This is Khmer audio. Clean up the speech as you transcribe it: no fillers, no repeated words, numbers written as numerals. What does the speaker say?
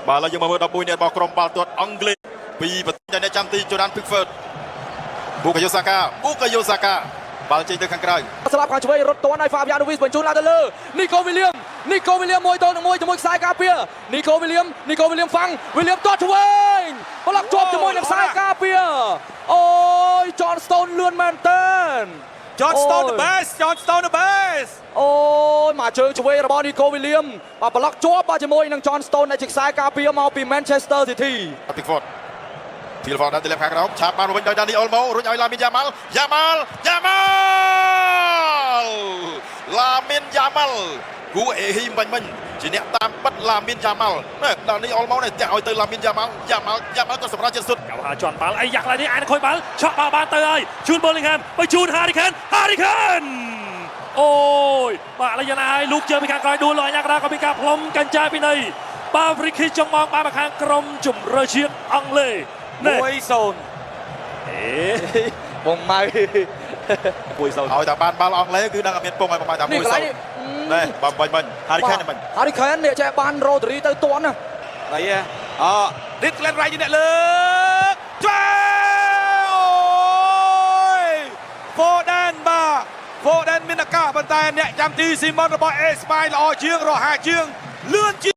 បាទឥឡូវយើងមកមើល11នាក់របស់ក្រុមបាល់ទាត់អង់គ្លេសពីប្រទេសអ្នកចាំទីជូរ៉ានភីកហ្វឺតប៊ូកាយ៉ូសាកាប៊ូកាយ៉ូសាកាបាល់ចេញទៅខាងក្រៅ ស្លាប់ខាងឆ្វេងរត់ទាន់ឲ្យហ្វាបយ៉ាណូវីសបញ្ជូនឡើងទៅលើនីកូវីលៀមនីកូវីលៀមមួយទល់នឹងមួយជាមួយខ្សែការពារនីកូវីលៀមនីកូវីលៀមហ្វាំងវីលៀមទាត់ឆ្វេងប្លុកជាប់ជាមួយនឹងខ្សែការពារអូយចនស្តូនលឿនមែនទែន John Stone the best, John Stone the best. អូយមកជើងឆ្វេងរបស់នីកូវីលៀមបាទប្លុកជាប់បាទជាមួយនឹងចនស្តូនដែលជាខ្សែការពារមកពី Manchester City ពីហ្វតធីលហ្វតដល់ទៅខាងក្រោមឆាបបានមកវិញដោយដានីអូលម៉ូរុញឲ្យឡាមីនយ៉ាម៉ាល់យ៉ាម៉ាល់យ៉ាម៉ាល់ឡាមីនយ៉ាម៉ាល់គូអេហ៊ីមិញមិញជាអ្នកតាមបិទឡាមីនយ៉ាម៉ាល់នេះដានីអូលម៉ូនេះតាក់ឲ្យទៅឡាមីនយ៉ាម៉ាល់យ៉ាម៉ាល់យ៉ាម៉ាល់ក៏សម្រាប់ចិត្តសុទ្ធ កៅហាជន់បាល់អីយ៉ាក់ឡើយនេះអានខូចបាល់ឆក់បាល់បានទៅហើយជូនបូលីងហាមទៅជូនហារីខេនហារីខេនអូយបាទឥឡូវយ៉ាងណាហើយលូកជើងពីខាងក្រោយដួលលយយ៉ាក់ដាក៏មានការផ្លុំកញ្ចែពីនៃបាទហ្វ្រីឃីចុងមកបានមកខាងក្រុមជម្រើសជាតិអង់គ្លេសនេះ 1-0 អេ បងម៉ៅ 1-0 ឲ្យតែបានបាល់អង់គ្លេសគឺដឹងតែមានពងឲ្យប្រហែលតែ នេះកន្លែង 1-0 នេះ នេះបើបាញ់មិញហារីខេនមិញ ហារីខេននេះចេះបានរ៉ូតរីទៅទាន់ណា ដៃអឌីតក្លែនរ៉ៃជាអ្នកលើកឆ្វេងអូយ Foden បាទ Foden មានឱកាសប៉ុន្តែអ្នកចាំទីស៊ីម៉ុនរបស់អេស្ប៉ាញល្អជាងរហ័សជាងលឿនជាង